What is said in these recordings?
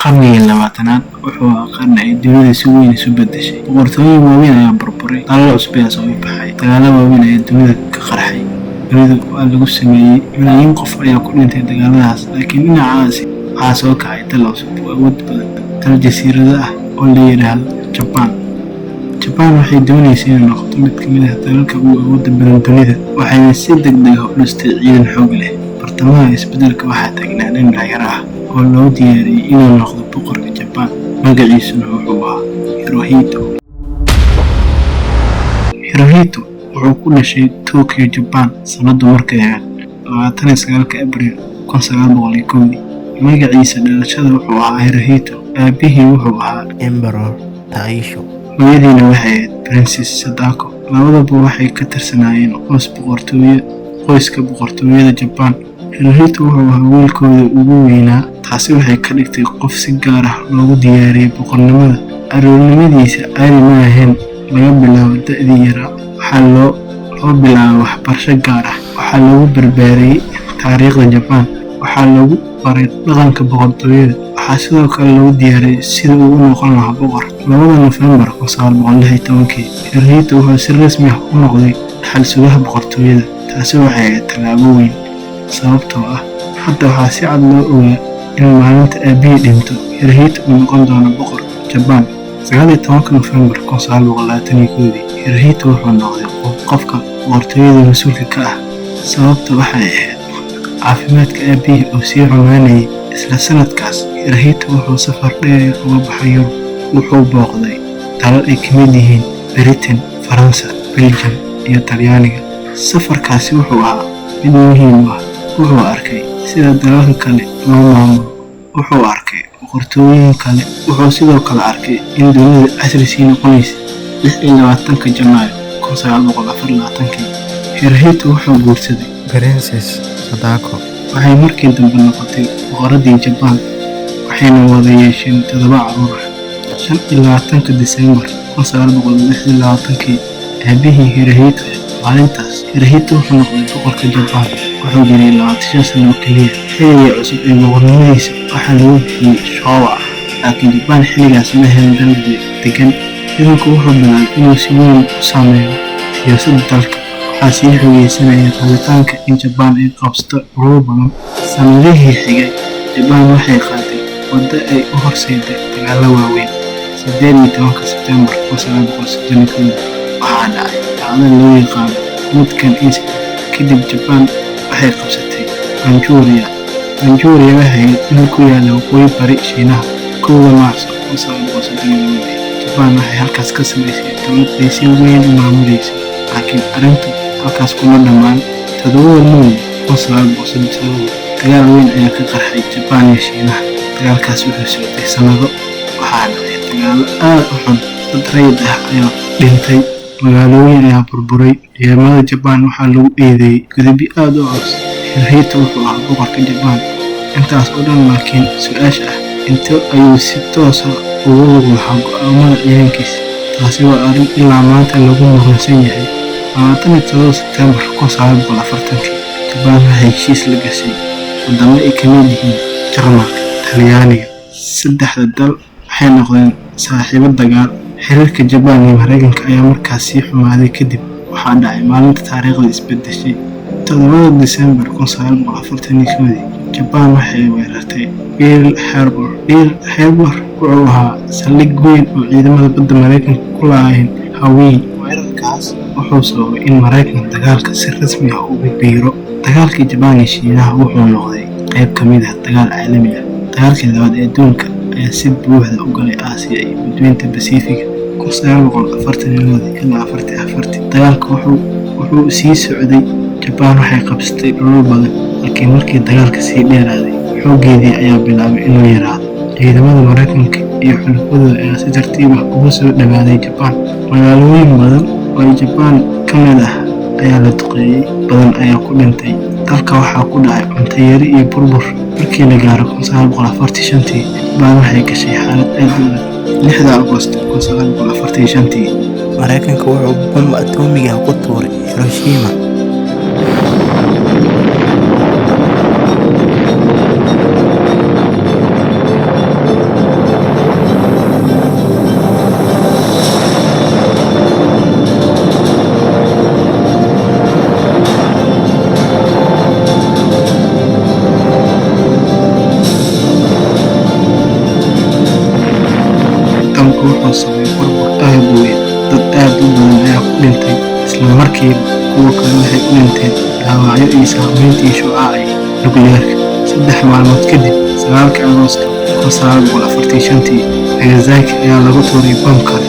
Qarnigii 20aad wuxuu ahaa qarni ay dunida si weyn isu beddeshay. Boqortooyin waaweyn ayaa burburay, dalal cusub ayaa soo baxay, dagaallo waaweyn ayaa dunida ka qarxay. Dunida waa lagu sameeyey, malaayiin qof ayaa ku dhintay dagaalladaas. Laakiin dhinacaasi waxaa soo kacay dal cusub oo awood badan, dal jasiirado ah oo la yiraahdo Jabbaan. Jabbaan waxay doonaysay inay noqoto mid ka mid ah dalalka ugu awoodda badan dunida, waxayna si degdeg ah u dhistay ciidan xoog leh. Bartamaha isbeddelka waxaa taagnaa nin dhalinyaro ah oo loo diyaariyey inuu noqdo boqorka Jabbaan, magaciisuna wuxuu ahaa Hirohito. Hirohito wuxuu ku dhashay Tokyo, Jabbaan, sanadu markay ahayd 29-ka Abriil 1901. Magaciisa dhalashada wuxuu ahaa Hirohito. Aabbihii wuxuu ahaa Emperor Taisho. Hooyadiina waxay ahayd Princess Sadako. Labaduba waxay ka tirsanaayeen qoyska boqortooyada Jabbaan. Hirohito wuxuu ahaa wiilkooda ugu weynaa, taasi waxay ka dhigtay qof si gaar ah loogu diyaariyey boqornimada. Carruurnimadiisa caadi ma ahayn. Laga bilaabo da'dii yaraa waxaa loo bilaabay waxbarasho gaar ah. Waxaa lagu barbaariyey taariikhda Jabbaan, waxaa lagu baray dhaqanka boqortooyada, waxaa sidoo kale lagu diyaariyey sidii uu u noqon lahaa boqor. 2da Nofeembar 1916, Hirohito wuxuu si rasmi ah u noqday dhaxal sugaha boqortooyada. Taasi waxay ahayd tallaabo weyn, sababtoo ah hadda waxaa si cad loo ogaa in maalinta aabbihii dhinto, Hirohito uu noqon doono boqorka Jabbaan. 19-ka Nofeembar 1921, Hirohito wuxuu noqday qofka boqortooyada mas'uulka ka ah. Sababtu waxay ahayd caafimaadka aabbihii oo sii xumaanayay. Isla sanadkaas, Hirohito wuxuu safar dheer uga baxay Yurub. Wuxuu booqday dalal ay ka mid yihiin Britain, Faransa, Belgium iyo Talyaaniga. Safarkaasi wuxuu ahaa mid muhiim ah. Wuxuu arkay sida dalalka kale loo maamulo, wuxuu arkay boqortooyin kale, wuxuu sidoo kale arkay in dunidu casri sii noqonaysay. 26-ka Janaayo 1924, Hirohito wuxuu guursaday Princess Sadako. Waxay markii dambe noqotay boqoraddii Jabbaan, waxayna wada yeesheen toddoba carruur ah. 25-ka Diseembar 1926, aabbihii Hirohito. Maalintaas, Hirohito wuxuu noqday boqorka Jabbaan. Wuxuu jiray 25 sano oo keliya. Xilliga cusub ee boqornimadiisa waxaa lagu bixiyey Showa, laakiin Jabbaan xilligaas ma ahayn dal deggan. Ciidanku wuxuu bilaabay inuu si weyn u saameeyo siyaasadda dalka. Waxaa sii xoogaysanayay rabitaanka in Jabbaan ay qabsato dhulal badan. Sannadihii xigay, Jabbaan waxay qaaday waddo ay u horseeday dagaallo waaweyn. 18-ka Sebteembar 1931, waxaa dhacay dhacdo loo yaqaan Mukden Incident. Kadib Jabbaan waxay qabsatay Manchuria. Manchuria waxay ahayd dhul ku yaalla waqooyi bari Shiinaha. 1da Maarso 1932, Jabbaan waxay halkaas ka samaysay dowlad ay si weyn u maamuleysay. Laakiin arrintu halkaas kuma dhammaan. 7da Luulyo 1937, dagaal weyn ayaa ka qarxay Jabbaan iyo Shiinaha. Dagaalkaas wuxuu socday sannado. Waxaa dhacay dagaallo aad u xun, dad rayid ah ayaa dhintay, magaalooyin ayaa burburay. Ciidamada Jabbaan waxaa lagu eedeeyay gudubyo aad u culus. Hirohito wuxuu ahaa boqorka Jabbaan intaas oo dhan, laakiin su'aasha ah, intee ayuu si toos ah ugu lug lahaa go'aamada ciidankiisa? Taasi waa arrin ilaa maanta lagu muransan yahay. 27 Sebteembar 1940, Jabbaan waxay heshiis la gashay waddamo ay ka mid yihiin Jarmalka, Talyaaniga. Saddexda dal waxay noqdeen saaxiibo dagaal. Xiriirka Jabbaan iyo Mareykanka ayaa markaas sii xumaaday. Kadib waxaa dhacay maalinta taariikhda isbeddeshay. 7da Diseembar 1941, Jabbaan waxay weerartay Pearl Harbor. Pearl Harbor wuxuu ahaa saldhig weyn oo ciidamada badda Mareykanka ku lahaayeen Hawaii. Weerarkaas wuxuu sababay in Mareykanka dagaalka si rasmi ah ugu biiro. Dagaalkii Jabbaan iyo Shiinaha wuxuu noqday qayb ka mid ah dagaal caalami ah. Dagaalkii Labaad ee Adduunka ayaa si buuxda u galay Aasiya iyo Badweynta Basiifiga. 1942 ilaa 44, dagaalka wuxuu sii socday. Jabbaan waxay qabsatay dhulal badan, laakiin markii dagaalka sii dheeraaday, xooggeedii ayaa bilaabay inuu yaraado. Ciidamada Mareykanka iyo xulafadooda ayaa si tartiib ah ugu soo dhawaaday Jabbaan. Magaalooyin badan oo ay Jabbaan ka mid ah ayaa la duqeeyay, badan ayaa ku dhintay. Dalka waxaa ku dhacay cunto yari iyo burbur. Markii la gaaro 1945, Jabbaan waxay gashay xaalad aad u adag. 6da Agoosto 1945, Mareykanka wuxuu bam atoomiga ku tuuray Hiroshima. Bamka wuxuu sababay burbur aad u weyn. Dad aad u badan ayaa ku dhintay isla markiiba, kuwo kale waxay u dhinteen dhaawacyo iyo saameyntii shucaaca nukliyeerka. 3 maalmood kadib, 9-ka Agoosto 1945-tii, Nagasaki ayaa lagu tuuray bam kale.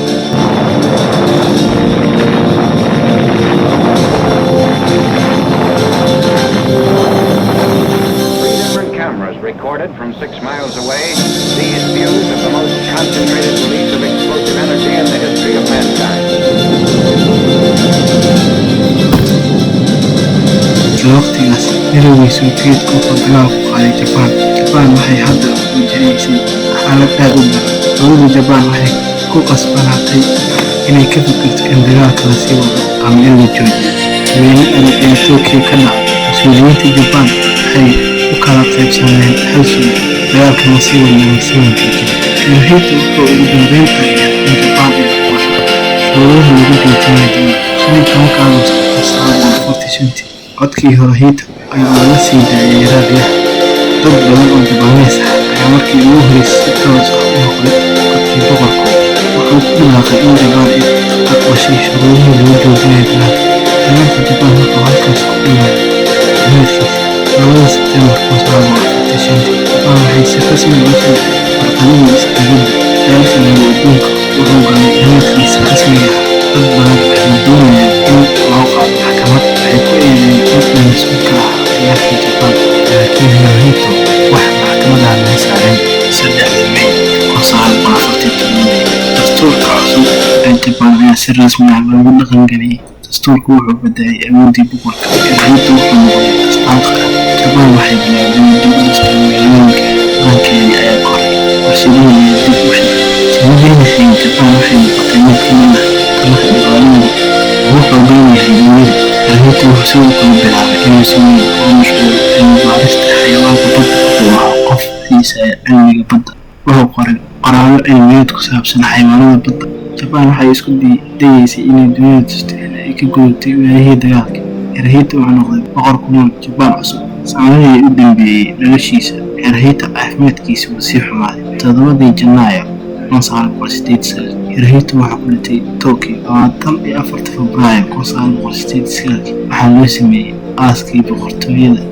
Three different cameras recorded from 6 miles away these views of the most concentrated release of explosive energy in the history of mankind. Isla waqtigaas, Midowgii Sofiyeetka wuxuu dagaal ku qaaday Jabaan. Jabaan waxay hadda wajahaysay xaalad aad u daran. Dowladda Jabaan waxay ku qasbanaatay inay ka fikirto in dagaalka la sii wado ama in la joojiyo. Shirweyne adag ayaa Tokyo ka dhacay. Mas'uuliyiinta Jabaan waxay u kala qaybsameen hal su'aal: dagaalka ma sii wadnaa mise waan joojinaa? Hirohito wuxuu ugu dambeyn taageeray in Jabaan ay aqbasho shuruudaha lagu joojinayo dagaalka. 15-ka Agoosto 1945-tii, codkii Hirohito ayaa laga sii daayay raadiyaha. Dad badan oo Jabaaniis ah ayaa markii ugu horreysay si toos ah u maqlay codkii boqorkooda. Wuxuu ku dhawaaqay in Jabaan ay aqbashay shuruudihii lagu joojinayo dagaalka. Dagaalka Jabaan wuxuu halkaas ku dhammaaday dhammaadkiisa. 2-da Sebteembar 1945-tii, Jabaan waxay si rasmi ah u soo warqadihii is-dhiibidda. Dagaalkii Labaad ee Adduunka wuxuu galay dhammaadkiisa rasmiga ah. Dad badan waxay doonayaan in loo qaado maxkamad. Waxay ku eedeeyeen in uu mas'uul ka ahaa dagaalkii Jabaan, laakiin Hirohito wax maxkamad ah lama saarin. 3-da May 1947-dii, dastuurka cusub ee Jabaan ayaa si rasmi ah loogu dhaqan geliyay. Dastuurku wuxuu beddelay awooddii boqorka. Hirohito wuxuu noqday astaan qaran. Jabaan waxay bilowday inay dib u dhisto magaalooyinka, dhaqankeedii ayaa koray, warshadihii ayaa dib u shaqeeyay. Sanadihii xigay, Jabaan waxay noqotay mid ka mid ah dalalka dhaqaalahoodu ugu xooggan yahay dunida. Hirohito wuxuu sidoo kale bilaabay inuu si weyn ugu mashquulo cilmi baarista xayawaanka badda. Wuxuu ahaa qof xiiseeya cilmiga badda. Wuxuu qoray qoraallo cilmiyeed ku saabsan xayawaanada badda. Jabaan waxay isku dayeysay inay dunida tusto in ay ka gudubtay waayihii dagaalka. Hirohito wuxuu noqday boqor ku nool Jabaan cusub. Sanadihii u dambeeyay noloshiisa, Hirohito caafimaadkiisa wuu sii xumaaday. 7-dii Janaayo 1989, Hirohito wuxuu ku dhintay Tokyo. 24-ta Febraayo 1989, waxaa loo sameeyay aaskii boqortooyada.